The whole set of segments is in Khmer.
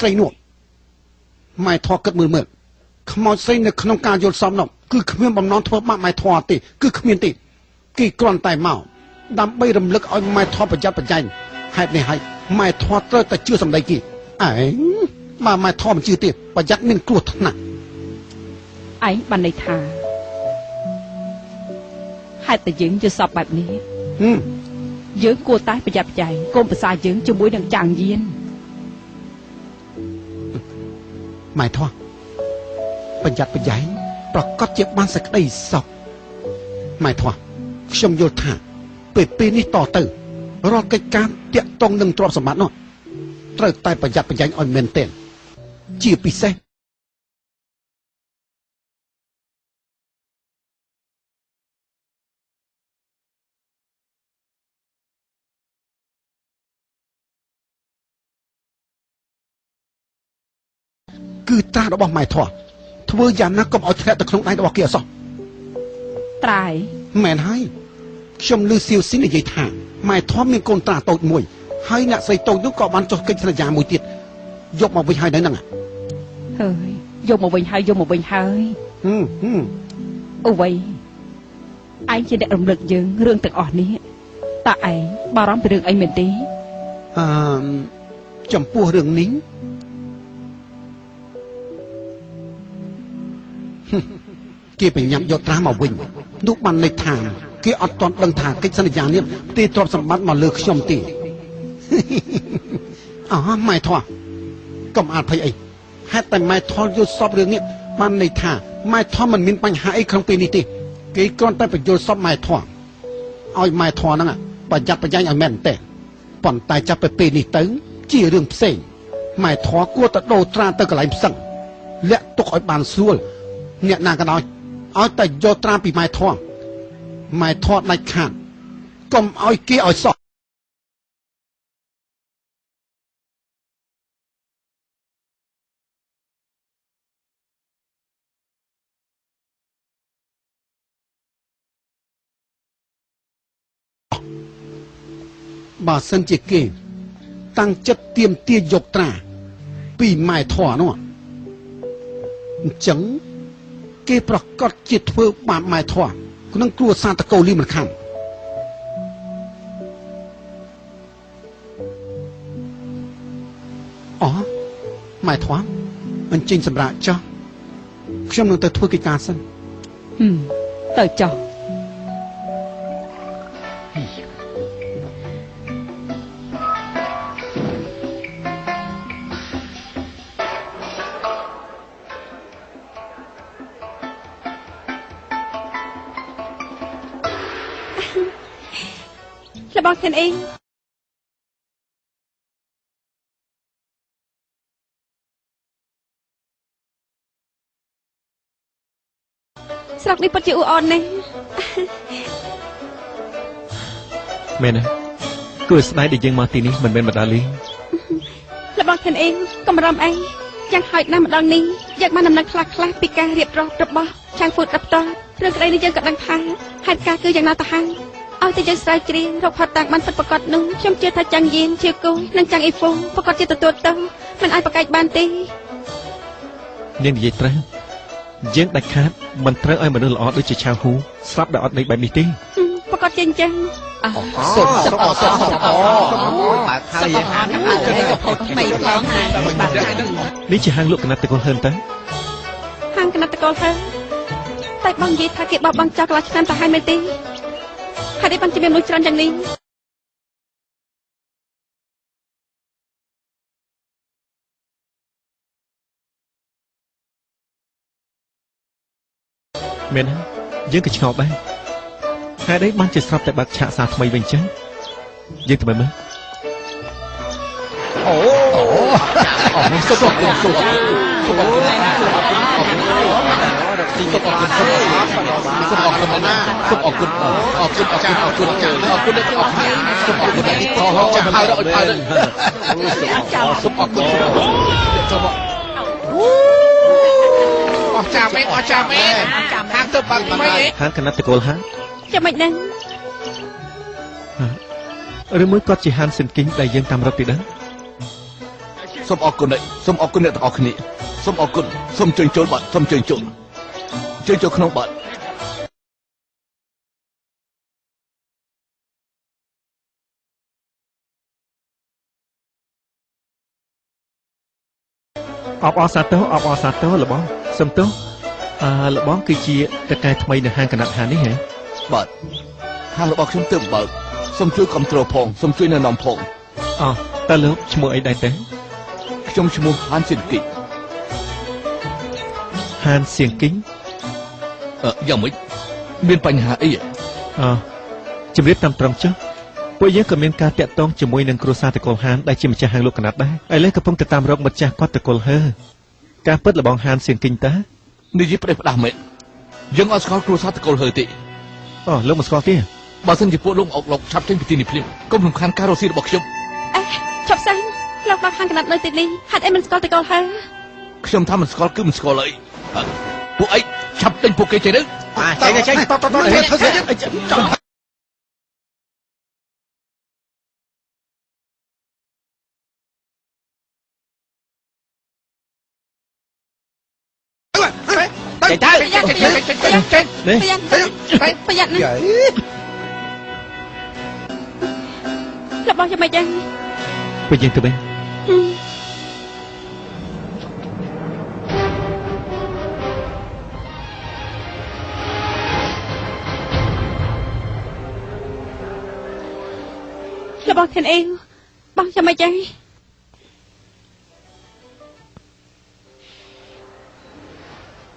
ស្រីនោះម៉ែធေါ်គិតមើលមើលខ្មោចស្រីនៅក្នុងការយល់សពនោះគឺគ្មានបំណងធ្វើបាបម៉ែធေါ်ទេគឺគ្មានទេគេគ្រាន់តែមកដើម្បីរំលឹកឲ្យម៉ែធေါ်ប្រយ័ត្នប្រយែងហេតុនេះហើយម៉ែធေါ်ត្រូវតែជឿសម្ដីគេឯងបើម៉ែធေါ်មិនជឿទេប្រយ័ត្នមានគ្រោះថ្នាក់ឯងបានន័យថាហេតុតែយើងយល់សពបែបនេះយើងគួរតែប្រយ័ត្នប្រយែងកុំប្រសាយើងជាមួយនឹងចាងយានម៉ែធေါ်ប្រយ័ត្នប្រយែងប្រកាសជាបានសេចក្តីសុខម៉ែធေါ်ខ្ញុំយល់ថាពេលនេះតទៅរាល់កិច្ចការតាក់ទងនឹងទ្រព្យសម្បត្តិនោះត្រូវតែប្រយ័ត្នប្រយែងឲ្យមែនទែនជាពិសេសគឺត្រារបស់ម៉ែធေါ်ធ្វើយ៉ាងណាកុំឲ្យធ្លាក់ទៅក្នុងដៃរបស់គេអសោះត្រៃមែនហើយខ្ញុំឮសៀវស៊ីននិយាយថាម៉ែធំមានកូនត្រាតូចមួយហើយអ្នកស្រីតូចនោះក៏បានចុះកិច្ចសន្យាមួយទៀតយកមកវិញហើយនៅហ្នឹងហើយយកមកវិញហើយយកមកវិញហើយអូវៃឯងជាអ្នករំលឹកយើងរឿងទាំងអស់នេះតើឯងបារម្ភពីរឿងអីមែនទេអឺចំពោះរឿងនេះគេបញ្ញាប់យកត្រាមកវិញនោះបានន័យថាគេអត់ទាន់ដឹងថាកិច្ចសន្យានេះទេទ្រព្យសម្បត្តិមកលើខ្ញុំទេអស់ម៉ែធေါ်កុំអាលភ័យអីហេតុតែម៉ែធေါ်យល់សពរឿងនេះបានន័យថាម៉ែធေါ်មិនមានបញ្ហាអីក្នុងពេលនេះទេគេគ្រាន់តែបញ្យល់សពម៉ែធေါ်ឲ្យម៉ែធေါ်ហ្នឹងប្រយ័ត្នប្រយែងឲ្យមែនទេប៉ុន្តែចាប់ពីពេលនេះទៅជារឿងផ្សេងម៉ែធေါ်គួរតែដូរត្រាទៅកន្លែងផ្សឹងលាក់ទុកឲ្យបានស្រួលអ្នកណាក៏ដោយឲ្យតែយកត្រាពីម៉ែធေါ်ម៉ែធေါ်ដាច់ខាតកុំឲ្យគេឲ្យសោះបើសិនជាគេតាំងចិត្តទៀមទាយកត្រាពីម៉ែធေါ်នោះអញ្ចឹងគេប្រកាសជាធ្វើបាបម៉ែធေါ်ក្នុងគ្រួសារតកូលីមិនខានអូម៉ែធေါ်អញ្ជើញសម្រាប់ចោះខ្ញុំនឹងទៅធ្វើកិច្ចការសិនទៅចោះរបស់ខ្ញុំអីស្រុកនេះពិតជាអ៊ូអរណាស់មែនណាគួរស្ដាយដែលយើងមកទីនេះមិនមែនមកដល់លីរបស់ខ្ញុំអីកំរំអីយ៉ាងហោចណាស់ម្ដងនេះយើងបានដំណឹងខ្លះខ្លះពីការរៀបរាប់របស់ឆាងហ្វូតដល់ផ្ទាល់រឿងក្តីនេះយើងក៏ដឹងថាហេតុការណ៍គឺយ៉ាងណាទៅហើយឲ្យតែយើងស្រាវជ្រាវរកផតតាំងបានពិតប្រាកដនោះខ្ញុំជឿថាចាងយានជាគូនិងចាងអ៊ីហ្វូប្រកាសជាទទួលទៅមិនអាចប្រកែកបានទេនាងនិយាយត្រូវយើងដាច់ខាតមិនត្រូវឲ្យមនុស្សល្អដូចជាឆាវហ៊ូស្លាប់ដោយអត់ន័យបែបនេះទេប្រកាសជាអញ្ចឹងសុំសុំសុំសុំបើហើយហាងថ្មីផងណានេះជាហាងលក់កណាត់តកូលហឺនតើហាងកណាត់តកូលហឺនតែបងនិយាយថាគេបោះបង់ចោលកន្លះឆ្នាំទៅហើយមែនទេហេតុអីបានជាមានមនុស្សច្រើនយ៉ាងនេះមែនទេយើងក៏ឆ្ងល់ដែរហេតុអីបានជាស្រាប់តែបើកឆាកសាថ្មីវិញចឹងយើងទៅមើលមើលអូអូសុខសុខសុខសុខសុខអរគុណណាសូមអរគុណអរគុណអរគុណអរគុណអរគុណអ្នកទាំងអស់គ្នាសូមអរគុណអ្នកទីចាំហើយដល់ឲ្យសូមអរគុណចូលមកអស់ចាំមែនអស់ចាំមែនហាងទៅបើកថ្មីហាងកណាត់តកូលហាងចាំមិនដឹងឬមួយគាត់ជាហានសិនគីងដែលយើងតាមរកទីដឹង សូមអរគុណសូមអរគុណអ្នកទាំងអស់គ្នាសូមអរគុណសូមជើញចូលបាទសូមជើញចូលជើញចូលក្នុងបាទអបអរសាទរអបអរសាទរលបងសុំទោសអើលបងគឺជាតកែថ្មីនៅហាងកណាត់ហានេះហ៎បាទហាងរបស់ខ្ញុំទើបបើកសូមជួយគ្រប់គ្រងផងសូមជួយណែនាំផងអោះតើលោកឈ្មោះអីដែរទេខ្ញុំឈ្មោះហានសៀងគីហានសៀងគីយ៉ាងម៉េចមានបញ្ហាអីអើជម្រាបតាមត្រង់ចុះពួកយើងក៏មានការតាក់ទងជាមួយនឹងគ្រួសារតកូលហានដែលជាម្ចាស់ហាងលោកកណាត់ដែរឥឡូវកំពុងទៅតាមរកមិត្តចាស់គាត់តកូលហើការពិតលបងហានសៀងគីងតានិយាយផ្ដេសផ្ដាស់មែនយើងអត់ស្គាល់គ្រួសារតកូលហើទេអូលោកមិនស្គាល់ទេបើសិនជាពួកលោកអុកឡុកឆាប់ចេញពីទីនេះភ្លាមកុំរំខានការរកស៊ីរបស់ខ្ញុំអេឆាប់សិនលោកបើកហាងកណាត់នៅទីនេះហេតុអីមិនស្គាល់តកូលហើខ្ញុំថាមិនស្គាល់គឺមិនស្គាល់អីពួកអីឆាប់ទិញពួកគេចេញទៅចេញចេញតតតធ្វើចេញទៅចេញនេះប្រយ័ត្នណារបស់យ៉ាងម៉េចចឹងពួកយើងទៅវិញរបស់ធានអេបងយ៉ាងម៉េចចឹង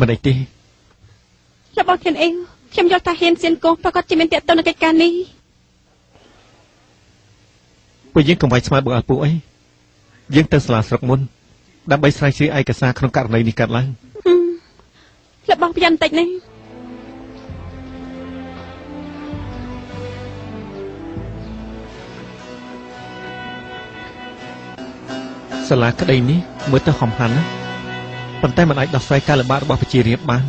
មិនអីទេរបស់ធានអេខ្ញុំយល់ថាហ៊ានសៀនកោប្រកាសជាមានតាក់ទងនឹងកិច្ចការនេះពួកយើងកុំវាយស្មើបើអត់ពួកអីយើងទៅសាលាស្រុកមុនដើម្បីស្រាវជ្រាវឯកសារក្នុងករណីនេះកាត់ឡើងរបស់ប្រយ័ត្នបន្តិចនេះសាលាក្តីនេះមើលទៅហំហាន់ណាប៉ុន្តែមិនអាចដោះស្រាយការលំបាករបស់ប្រជារាស្ត្របាន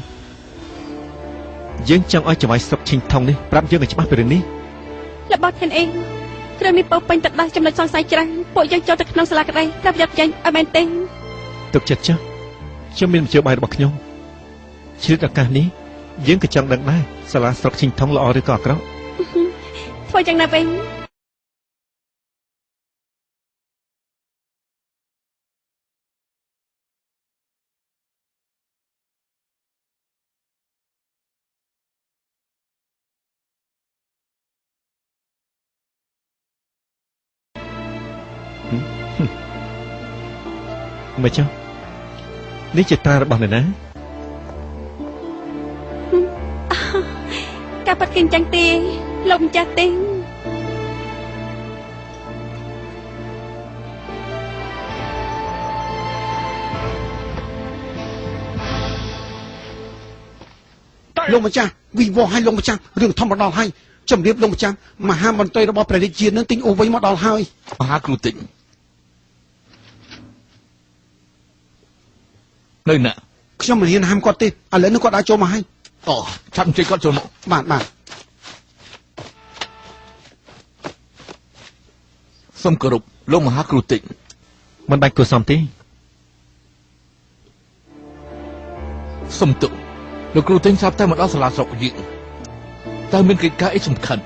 យើងចង់ឲ្យចៅហ្វាយស្រុកឈិងថងនេះប្រាប់យើងឲ្យច្បាស់ពីរឿងនេះរបស់ធានអេគ្រឿងនេះពោពេញទៅដោយចំណុចសង្ស័យច្រើនពួកយើងចូលទៅក្នុងសាលាក្តីត្រូវប្រយ័ត្នប្រយែងឲ្យមែនទេទុកចិត្តចុះខ្ញុំមានមធ្យោបាយរបស់ខ្ញុំជ្រៀតឱកាសនេះយើងក៏ចង់ដឹងដែរសាលាស្រុកឈិងថងល្អឬក៏អាក្រក់ធ្វើយ៉ាងណាវិញ មិនចុះនេះជាត្រារបស់អ្នកណាការប៉ັດគេអញ្ចឹងទេលោកម្ចាស់ទេលោកម្ចាស់វិវត្តឲ្យលោកម្ចាស់រឿងធម្មតាហើយជំរាបលោកម្ចាស់មហាមន្ត្រីរបស់ព្រះរាជានឹងទិញអូវិញមកដល់ហើយមហាគ្រូទិញនៅណាខ្ញុំមិនហ៊ានហាមគាត់ទេឥឡូវនេះគាត់អាចចូលមកហើយអូឆាប់អញ្ជើញគាត់ចូលមកបាទបាទសូមគោរពលោកមហាគ្រូទិញមិនបាច់គួរសមទេសូមទោសលោកគ្រូទិញស្រាប់តែមកដល់សាលាស្រុកយើងតើមានកិច្ចការអីសំខាន់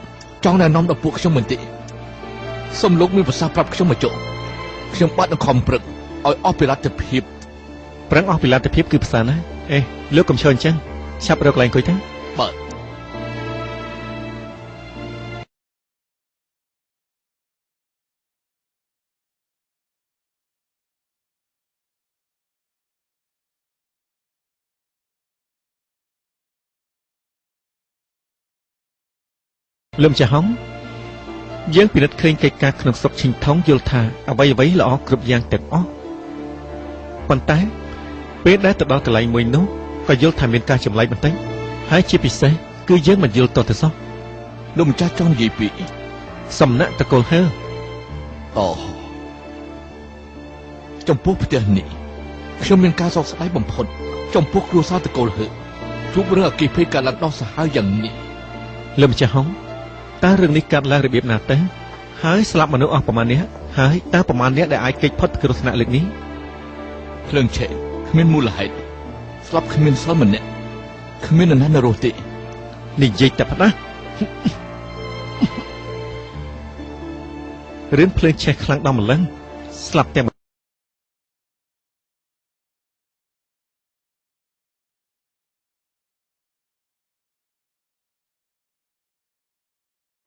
ចង់ណែនាំដល់ពួកខ្ញុំមិនទេសូមលោកមានប្រសាសន៍ប្រាប់ខ្ញុំមកចុះខ្ញុំបាទនឹងខំប្រឹងឲ្យអស់ពីលទ្ធភាពប្រឹងអស់ពីលទ្ធភាពគឺភាសាណាអេលោកកុំឈរអញ្ចឹងឆាប់រកកន្លែងអង្គុយទៅបាទលោកម្ចាស់ហុងយើងពិនិត្យឃើញកិច្ចការក្នុងស្រុកឈិងថងយល់ថាអ្វីៗល្អគ្រប់យ៉ាងទាំងអស់ប៉ុន្តែពេលដែលទៅដល់កន្លែងមួយនោះក៏យល់ថាមានការចម្លែកបន្តិចហើយជាពិសេសគឺយើងមិនយល់តទៅសោះលោកម្ចាស់ចង់និយាយពីសំណាក់តកូលហើអូចំពោះផ្ទះនេះខ្ញុំមានការសោកស្ដាយបំផុតចំពោះគ្រួសារតកូលហើជួបរឿងអគ្គិភ័យកើតឡើងដល់សាហាវយ៉ាងនេះលោកម្ចាស់ហុងតើរឿងនេះកើតឡើងរបៀបណាទៅហើយស្លាប់មនុស្សអស់ប្រមាណនេះ ហើយតើប្រមាណអ្នកដែលអាចគេចផុតពីគ្រោះថ្នាក់លើកនេះភ្លើងឆេះគ្មានមូលហេតុស្លាប់គ្មានសល់ម្នាក់គ្មាននរណានៅរស់ទេនិយាយតែផ្ដាស់រឿងភ្លើងឆេះខ្លាំងដល់ម្លឹងស្លាប់តែម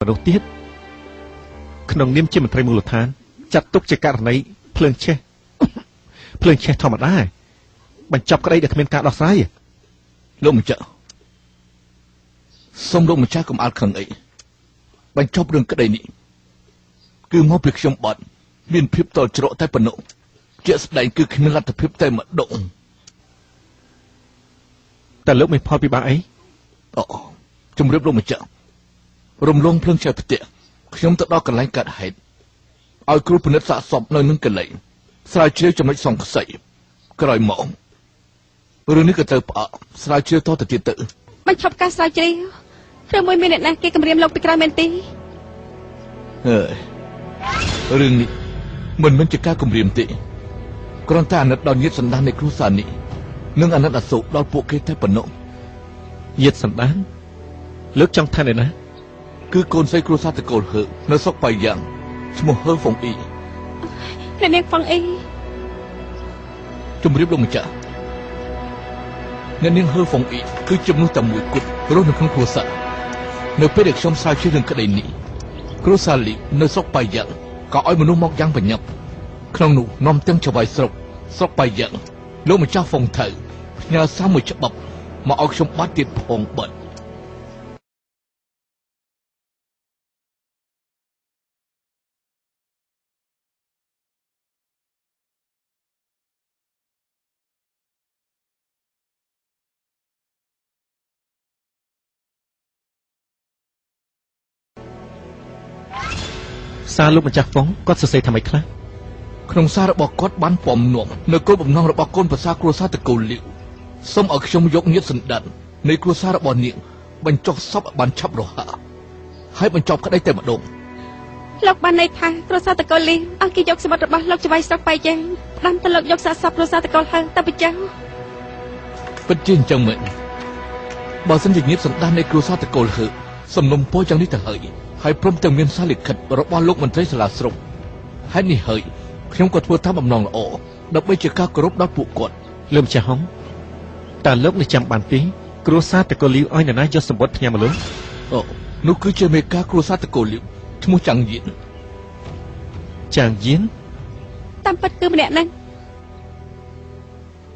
នុស្សទៀតក្នុងនាមជាមន្ត្រីមូលដ្ឋានចាត់ទុកជាករណីភ្លើងឆេះភ្លើងឆេះធម្មតាបញ្ចប់ក្តីដែលគ្មានការដោះស្រាយលោកម្ចាស់សូមលោកម្ចាស់កុំអាលខឹងអីបញ្ចប់រឿងក្តីនេះគឺមកពីខ្ញុំបាត់មានភាពតល់ច្រកតែប៉ុណ្ណោះជាក់ស្ដែងគឺគ្មានលទ្ធភាពតែម្ដងតែលោកមានផលពិបាកអីអូជំរាបលោកម្ចាស់រំលងភ្លើងឆេះផ្ទះខ្ញុំទៅដល់កន្លែងកើតហេតុឲ្យគ្រូពិនិត្យសាកសពនៅនឹងកន្លែងស្រាវជ្រាវចំណុចសង្ស័យក្រោយមករឿងនេះក៏ត្រូវផ្អាកស្រាវជ្រាវតទៅទៀតទៅបញ្ឈប់ការស្រាវជ្រាវឬមួយមានអ្នកណាគេគំរាមលោកពីក្រោយមែនទេហើយរឿងនេះមិនមែនជាការគំរាមទេគ្រាន់តែអាណិតដល់ញាតិសន្តាននៃគ្រួសារនេះនិងអាណិតអាសូរដល់ពួកគេតែប៉ុណ្ណោះញាតិសន្តានលើកចង់ថាអ្នកណាគឺកូនស្រីគ្រួសារតកូលហឺនៅស្រុកប៉ៃយ៉ាងឈ្មោះហឺហ្វុងអ៊ីអ្នកនាងហ្វុងអ៊ីជំរាបលោកម្ចាស់អ្នកនាងហឺហ្វុងអ៊ីគឺជាមនុស្សតែមួយគត់រស់នៅក្នុងគ្រួសារនៅពេលដែលខ្ញុំស្រាវជ្រាវរឿងក្តីនេះគ្រួសារលីនៅស្រុកប៉ៃយ៉ាងក៏ឲ្យមនុស្សមកយ៉ាងប្រញាប់ក្នុងនោះនាំទាំងចៅហ្វាយស្រុកស្រុកប៉ៃយ៉ាងលោកម្ចាស់ហ្វុងថៅផ្ញើសារមួយច្បាប់មកឲ្យខ្ញុំបាត់ទៀតផងបាត់សារលោកម្ចាស់ហ្វុងគាត់សរសេរថាម៉េចខ្លះក្នុងសាររបស់គាត់បានពំនាំនៅគោលបំណងរបស់កូនប្រសាគ្រួសារតកូលលាវសូមឲ្យខ្ញុំយកញាតិសន្តាននៃគ្រួសាររបស់នាងបញ្ចុះសពឲ្យបានឆាប់រហ័សហើយបញ្ចប់ក្តីតែម្ដងលោកបានន័យថាគ្រួសារតកូលលាវឲ្យគេយកសម្បត្តិរបស់លោកចៅហ្វាយស្រុកប៉ៃយ៉ាងផ្ដាំទៅលោកយកសាកសពគ្រួសារតកូលហើទៅបញ្ចុះពិតជាអញ្ចឹងមែនបើសិនជាញាតិសន្តាននៃគ្រួសារតកូលហើសំណុំពរយ៉ាងនេះទៅហើយហើយព្រមទាំងមានសារលិខិតរបស់លោកមន្ត្រីសាលាស្រុកហើយនេះហើយខ្ញុំក៏ធ្វើតាមបំណងល្អដើម្បីជាការគោរពដល់ពួកគាត់លោកម្ចាស់ហុងតើលោកនៅចាំបានទេគ្រួសារតកូលីវឲ្យនរណាយកសម្បត្តិផ្ញើមកលោកអូនោះគឺជាមេការគ្រួសារតកូលីវឈ្មោះចាងយៀនចាងយៀនតាមពិតគឺម្នាក់ហ្នឹង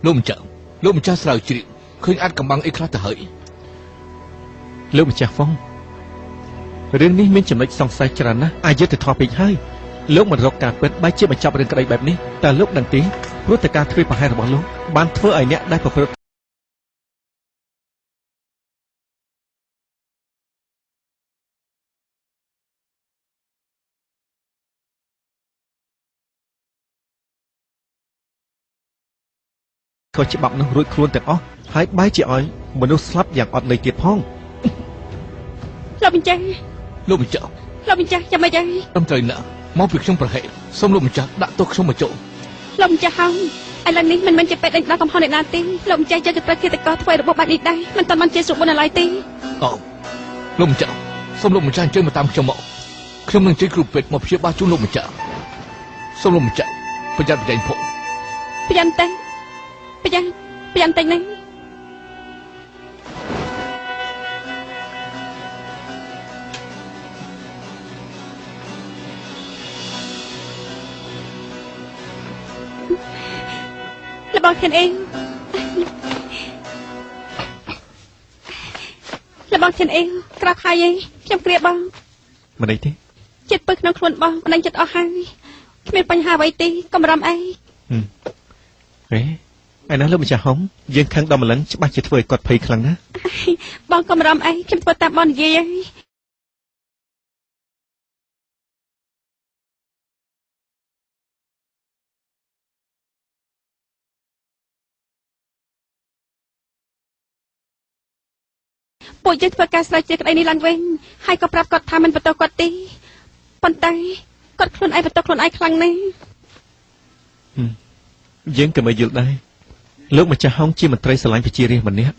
លោកម្ចាស់លោកម្ចាស់ស្រាវជ្រាវឃើញអាចកំបាំងអីខ្លះទៅហើយលោកម្ចាស់ហ្វុងរឿងនេះមានចំណុចសង្ស័យច្រើនណាស់អយុត្តិធម៌ពេកហើយលោកមិនរកការពិតបែរជាបញ្ចប់រឿងក្តីបែបនេះតើលោកដឹងទេព្រោះតែការធ្វើប្រហែសរបស់លោកបានធ្វើឲ្យអ្នកដែលប្រព្រឹត្តខុសច្បាប់នោះរួចខ្លួនទាំងអស់ហើយបែរជាឲ្យមនុស្សស្លាប់យ៉ាងអត់ន័យទៀតផងលោកម្ចាស់លោកម្ចាស់លោកម្ចាស់ចាំម៉េចហើយត្រឹមត្រូវណាស់មកពីខ្ញុំប្រហែលសូមលោកម្ចាស់ដាក់ទោសខ្ញុំមកចូលលោកម្ចាស់ហោឥឡូវនេះមិនមែនជាពេទ្យដេញដល់កំហុសអ្នកណាទេលោកម្ចាស់យកទៅត្រូវឃាតករធ្វើឲ្យរបបបែបនេះដែរមិនទាន់បានជាស្រួលបុណ្យឡើយទេអូលោកម្ចាស់សូមលោកម្ចាស់អញ្ជើញមកតាមខ្ញុំមកខ្ញុំនឹងជិះគ្រូពេទ្យមកព្យាបាលជូនលោកម្ចាស់សូមលោកម្ចាស់ប្រយ័ត្នប្រយែងផងប្រយ័ត្នតែប្រយ័ត្នប្រយ័ត្នតែណារបស់ធានអេរបស់ធានអេក្រោកហើយឯងខ្ញុំគ្រាបងមិនអីទេចិត្តពើក្នុងខ្លួនបងមិនដឹងចិត្តអស់ហើយគ្មានបញ្ហាអ្វីទេកុំរំអីហេឯណាលោកម្ចាស់ហុងយើងខឹងដល់ម្លឹងច្បាស់ជាធ្វើឲ្យគាត់ភ័យខ្លាំងណាស់បងកុំរំអីខ្ញុំធ្វើតាមបងនិយាយហើយពួកយើងធ្វើការស្រាវជ្រាវក្តីនេះឡើងវិញហើយក៏ប្រាប់គាត់ថាមិនបន្ទោសគាត់ទេប៉ុន្តែ គាត់ខ្លួនឯងបន្ទោសខ្លួនឯងខ្លាំងណាស់យើងក៏មិនយល់ដែរលោកម្ចាស់ហុងជាមន្ត្រីស្រឡាញ់ប្រជារាស្ត្រម្នាក់